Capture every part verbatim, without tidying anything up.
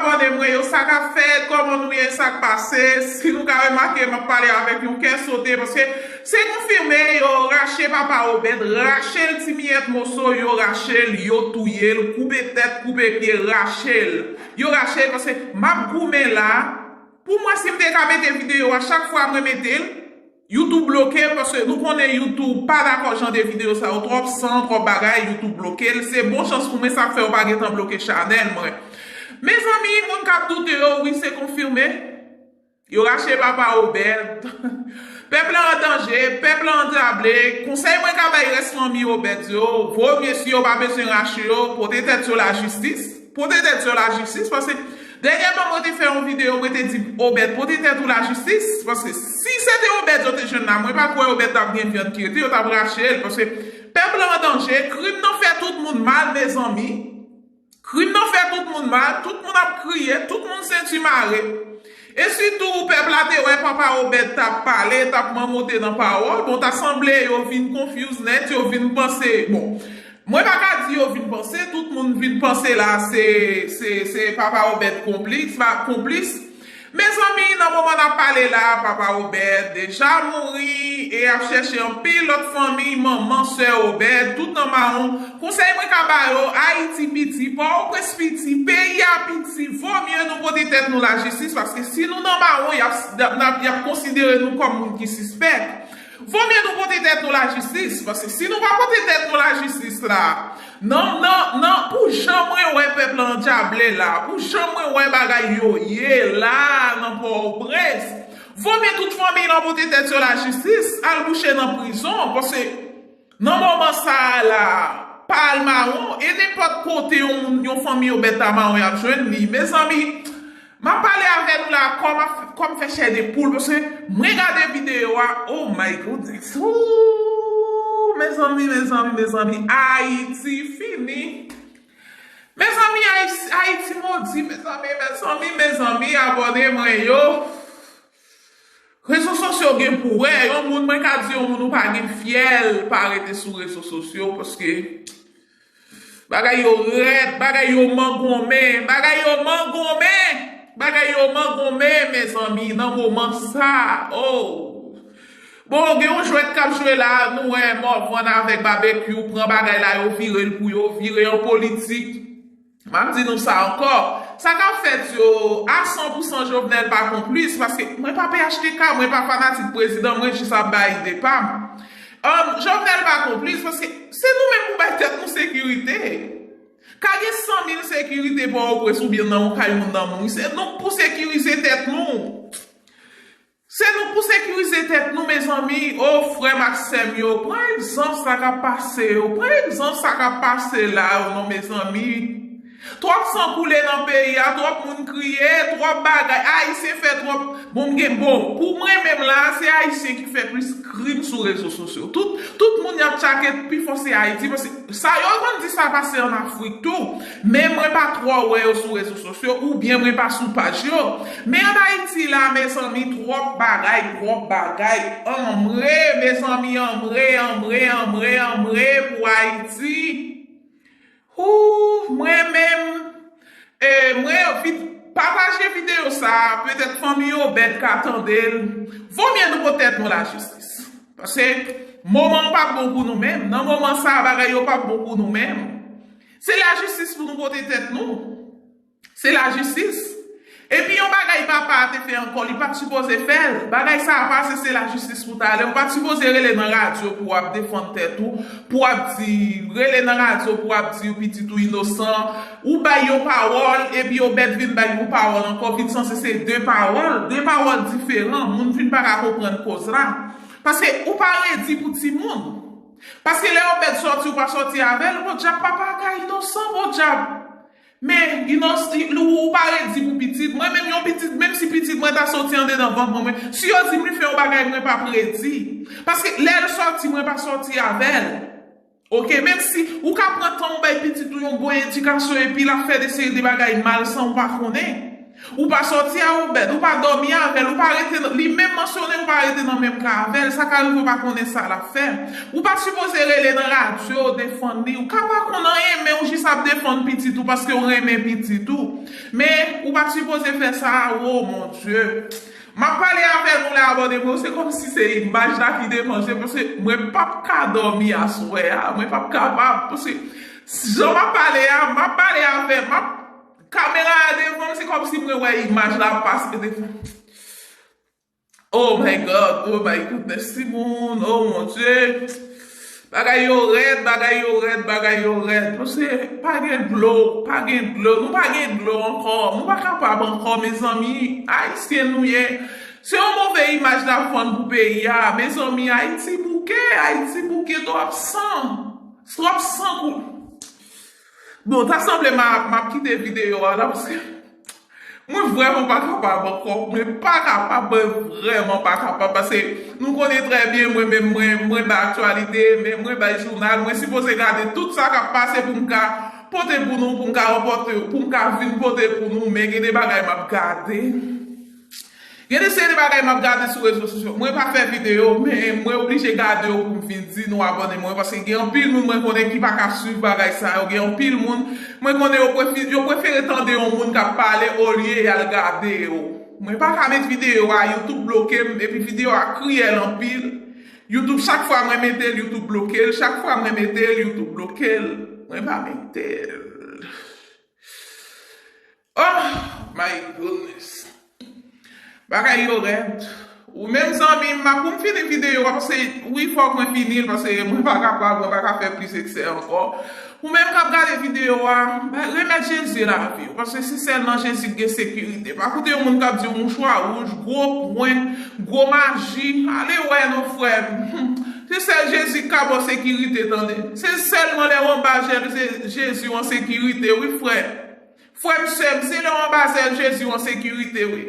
Abòne mwen yo, sa k ap fèt, kòman nou ye, sa k pase? Si nou ka remake, m ap pale avèk yon kè sote, paske se konfime, yo rache papa Obèd, rache l ti miyèt moso, yo rache l, yo touye l, koupe tèt, koupe pye, rache l. Yo rache l, paske m ap goumen la. Pou mwen, si m te ka mete videyo a, chak fwa mwen mete l, YouTube bloke l, paske nou konnen YouTube pa dakò jan de videyo sa yo, twòp san, twòp bagay, YouTube bloke l. Se bon chans pou mwen, sa k fè yo pa gentan bloke chanèl mwen. Mezanmi, moun k ap doute yo, wi, se konfime. Yo rache papa Obèd. Pèp la an danje, pèp la an dyable. Konsèy mwen ka bay rès fanmi Obèd yo, vomye si yo pa bezwen rache yo, pote tèt yo lajistis. Pote tèt yo lajistis, paske dènyèman mwen te fè yon videyo, mwen te di Obèd, pote tèt ou lajistis, paske si se te Obèd yo te jwenn la, mwen pa kwè Obèd t ap gen vyann ki rete, yo t ap rache l, paske pèp la an danje, krim nan fè tout moun mal, mezanmi. Krim nan fè tout moun mal, tout moun ap kriye, tout moun senti mare. E sitou, pèp la te wè papa Obèd t ap pale, t ap manmote nan pawòl, bon, ta sanble yo vin confuse nèt, yo vin panse, bon, mwen pa ka di yo vin panse, tout moun vin panse la, se, se, se papa Obèd konplis, pa konplis. Mezanmi, nan moman n ap pale la, papa Obèd deja mouri, e y ap chèche anpil lòt fanmi, manman, sè Obèd, tout nan mawon. Konsèy mwen ka ba yo, Ayiti piti, Pòtoprens piti, peyi a piti, vomye nou pote tèt nou lajistis, paske si nou nan mawon, y ap, n ap, y ap konsidere nou kòm moun ki sispèk. Vomye nou pote tèt nou lajistis, paske si nou pa pote tèt nou lajistis la, nan, nan, nan, pou jan mwen wè pèp la andyable la, pou jan mwen wè bagay yo ye la nan Pòtoprens, vomye tout fanmi lan pote tèt yo lajistis, al kouche nan prizon, paske nan moman sa a la, pa al mawon, e nenpòt kote yon moun, yon fanmi Obèd ta mawon, y ap jwenn li. Mezanmi, m ap pale avè nou la, kò m ap, kò m fè chè de poul, paske mwen gade videyo a, oh my goodness. Ooh, mezanmi, mezanmi, mezanmi, Ayiti fini. Mezanmi, Ayiti, Ayiti modi, mezanmi, mezanmi, mezanmi, abòne mwen yo. Rezo sosyo gen pou wè, yon moun, mwen ka di yon moun ou pa gen fyèl, pa rete sou rezo sosyo, paske bagay yo rèd, bagay yo mangonmen, bagay yo mangonmen, bagay yo mangonmen, mezanmi, nan moman sa, oh. Bon, gen yon jwèt k ap jwe la, nou wè Morvan avèk Babekyou pran bagay la, yo vire l pou yo vire an politik. M ap di nou sa ankò, sa k ap fèt yo, a san pou san Jovenel pa konplis, paske mwen pa P H T K, mwen pa fanatik prezidan, mwen jis ap bay ide pa m. Ahn, Jovenel pa konplis, paske se nou menm pou bay tèt nou sekirite. Ka gen san mil sekirite Pòtoprens oubyen nan yon kay moun nan mouri, se nou k pou sekirize tèt nou. Se nou pou sekirize tèt nou, mezanmi. O, frè m ak sè m yo, pran egzanp sa k ap pase yo. Pran egzanp sa k ap pase la yo, non, mezanmi. Twòp san koule nan peyi a, twòp moun kriye, twòp bagay. Ayisyen fè twòp. Bon, m gen, bon, pou mwen menm la, se Ayisyen ki fè plis krim sou rezo sosyo. Tout, tout moun y ap tchake pifò se Ayiti, paske sa yo konn di sa pase ann Afrik tou. Men mwen pa twò wè yo sou rezo sosyo, oubyen mwen pa sou paj yo. Men ann Ayiti la, mezanmi, twòp bagay, twòp bagay. Anmwe, mezanmi, anmwe, anmwe, anmwe, anmwe pou Ayiti. Ooh, mwen menm, e, mwen envite, pataje videyo sa a, petèt fanmi Obèd ka tande l. Vomye nou pote tèt nou lajistis. Paske moman an p ap bon pou nou menm. Nan moman sa a, bagay yo p ap bon pou nou menm. Se lajistis pou nou pote tèt nou. Se lajistis. Epi yon bagay papa a te fè ankò, li pa t sipoze fè l. Bagay sa a pase, se lajistis pou ta ale. Ou pa t sipoze rele nan radyo pou w ap defann tèt ou, pou w ap di, rele nan radyo pou w ap di pitit ou inosan. Ou bay yon pawòl, epi Obèd vin bay yon pawòl ankò, ki t sanse se de pawòl, de pawòl diferan. Moun vin pa ka konprann koz la. Paske ou pa redi pou timoun. Paske lè Obèd sòti, ou pa sòti avè l, podyab papa a ka inosan, podyab. Men, inons-, ou, ou pa redi pou pitit. Mwen menm, yon pitit, menm si pitit mwen ta sòti andedan vant mwen, mwen, si yo di m li fè yon bagay, mwen p ap redi. Paske lè l sòti, mwen pa sòti avè l. Oke, menm si ou ka pran tan ou bay pitit ou yon bon edikasyon epi l ap fè de seri de bagay mal san ou pa konnen. Ou pa sòti a Obèd, ou pa dòmi avè l, ou pa rete nan, li menm mansyone, ou pa rete nan menm kay avè l, sa ka rive ou pa konnen sa l ap fè. Ou pa sipoze rele nan radyo, defann li, ou ka pa konn anyen, men ou jis ap defann pitit ou paske ou renmen pitit ou. Men, Ou pa t sipoze fè sa, oh mon Dieu. M ap pale avè nou la, abòne mwen, se kòmsi se imaj la ki devanje, paske mwen p ap ka dòmi aswè a, mwen p ap kapab, paske jan m ap pale a, m ap pale avè, m ap, kamera a devan m, se kòmsi mwen wè imaj la ap pase devan. Oh my God, oh my goodness, timoun, oh mon Dieu. Bagay yo rèd, bagay yo rèd, bagay yo rèd. Paske pa gen dlo, pa gen dlo, nou pa gen dlo ankò, nou pa kapab ankò, mezanmi. Ayisyen nou ye. Se yon move imaj n ap vann pou peyi a, mezanmi. Ayiti bouke, Ayiti bouke, twòp san, twòp san kou. Bon, ta sanble m ap, m ap kite videyo a la, paske mwen vrèman pa kapab ankò. Mwen pa kapab, mwen vrèman pa kapab. Paske nou konnen trè byen, mwen menm, mwen, mwen bay aktyalite, men mwen bay jounal. Mwen sipoze gade tout sa k ap pase pou m ka pote pou nou, pou m ka ranpòte, pou m ka vin pote pou nou. Men gen de bagay m ap gade. Gen de seri de bagay m ap gade sou rezo sosyo. Mwen pa fè videyo, men mwen oblije gade yo pou m vin di nou abòne mwen, paske gen anpil moun mwen konnen ki pa ka swiv bagay sa yo. Gen anpil moun mwen konnen yo prefi-, yo prefere tande yon moun k ap pale olye y al gade yo. Mwen pa ka met videyo a, YouTube bloke m, epi videyo a kriyèl anpil. YouTube, chak fwa mwen mete l, YouTube bloke l. Chak fwa mwen mete l, YouTube bloke l. Mwen pa mete l. Oh my goodness. Bagay yo rèd. Ou menm zanmi m, pou m fini videyo a, paske wi, fòk mwen fini l, paske mwen pa kapab, mwen pa ka fè plis eksè ankò. Ou menm k ap gade videyo a, remèt Jezi lavi w, paske se sèl nan Jezi k gen sekirite. Pa koute yon moun k ap di w mouchwa wouj, gwo pwen, gwo maji. Ale wè non, frè m. Se sèl Jezi k ka ba w sekirite, tande. Se sèlman lè w anba Je-, Jezi w an sekirite, wi, frè. Frè m, sè m, se lè w anba zèl Jezi w an sekirite, wi.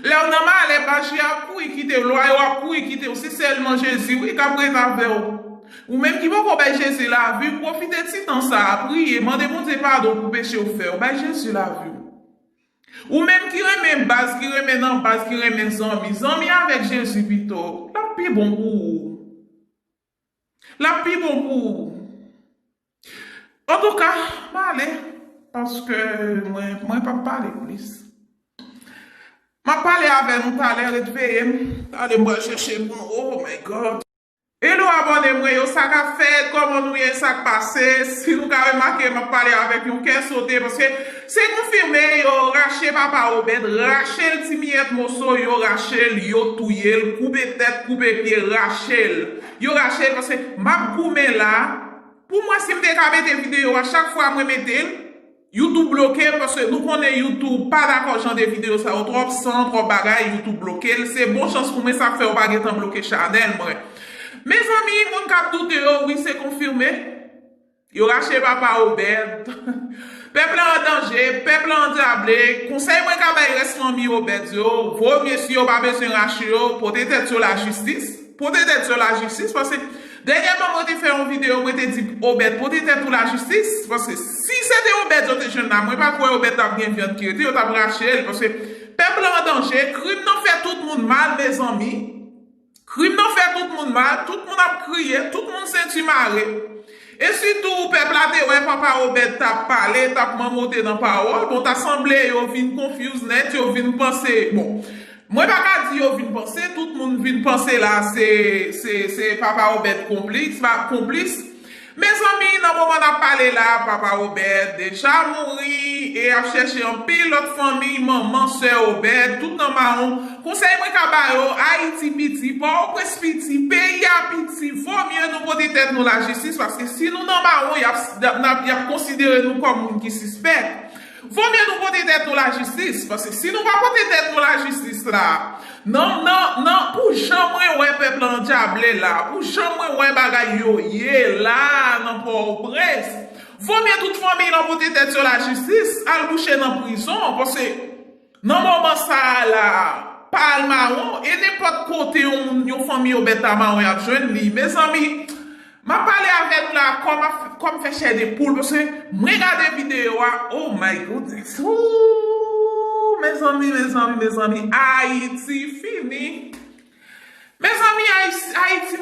Lè w nan malè, maji ap kouri kite w, lwayo ap kouri kite w, se sèlman Jezi, wi, k ap ret avè w. Ou menm ki poko bay Jezi lavi w, pwofite ti tan sa a, priye, mande Bondye padon pou peche w fè yo, bay Jezi lavi w. Ou menm ki renmen baz, ki renmen nan baz, ki renmen zanmi, zanmi avèk Jezi pito, l ap pi bon pou ou. L ap pi bon pou ou. Antouka, m ale, paske mwen, mwen p ap pale plis. M ap pale avè nou talè, ret veye m. Talè m pral chèche pou nou. Oh my God. Hello, abòne mwen yo, sa k ap fèt? Kòman nou ye? Sa k pase? Si nou ka remake, m ap pale avèk yon kè sote, paske se konfime, yo rache papa Obèd, rache l ti miyèt moso, yo rache l, yo touye l, koupe tèt, koupe pye, rache l. Yo rache l, paske m ap goumen la. Pou mwen, si m te ka mete videyo a, chak fwa mwen mete l, YouTube bloke m, paske nou konnen YouTube pa dakò jan de videyo sa yo, twòp san, twòp bagay, YouTube bloke l. Se bon chans pou mwen, sa k fè yo pa gentan bloke chanèl mwen. Mezanmi, moun k ap doute yo, wi, se konfime. Yo rache papa Obèd. Pèp la an danje, pèp la andyable. Konsèy mwen ka bay rès fanmi Obèd yo, vomye si yo pa bezwen rache yo, pote tèt yo lajistis. Pote tèt yo lajistis, paske dènyèman mwen te fè yon videyo, mwen te di Obèd, pote tèt ou lajistis, paske si se te Obèd yo te jwenn la, mwen pa kwè Obèd t ap gen vyann ki rete, yo t ap rache l, paske pèp la an danje, krim nan fè tout moun mal, mezanmi. Krim nan fè tout moun mal, tout moun ap kriye, tout moun senti mare. E sitou, pèp la te wè papa Obèd t ap pale, t ap manmote nan pawòl, bon, ta sanble yo vin confuse nèt, yo vin panse, bon, mwen pa ka di yo vin panse, tout moun vin panse la, se, se, se papa Obèd konplis, pa konplis. Mezanmi, nan moman n ap pale la, papa Obèd deja mouri e y ap chèche anpil lòt fanmi, manman, sè Obèd, tout nan mawon. Konsèy mwen ka ba yo, Ayiti piti, Pòtoprens piti, peyi a piti, vomye nou pote tèt nou lajistis, paske si nou nan mawon, y ap, n ap, y ap konsidere nou kòm moun ki sispèk. Vomye nou pote tèt nou lajistis, paske si nou pa pote tèt nou lajistis la, nan, nan, nan, pou jan mwen wè pèp la andyable la, pou jan mwen wè bagay yo ye la nan Pòtoprens, vomye tout fanmi lan pote tèt yo lajistis, al bouche nan prizon, paske nan moman sa a la, pa al mawon, e nenpòt kote yon moun, yon fanmi Obèd ta mawon, y ap jwenn li. Mezanmi, m ap pale avè nou la, kò m ap, kò m fè chè de poul, paske mwen gade videyo a, oh my goodness. Ooh, mezanmi, mezanmi, mezanmi, Ayiti fini. Mezanmi, Ayiti, Ayiti,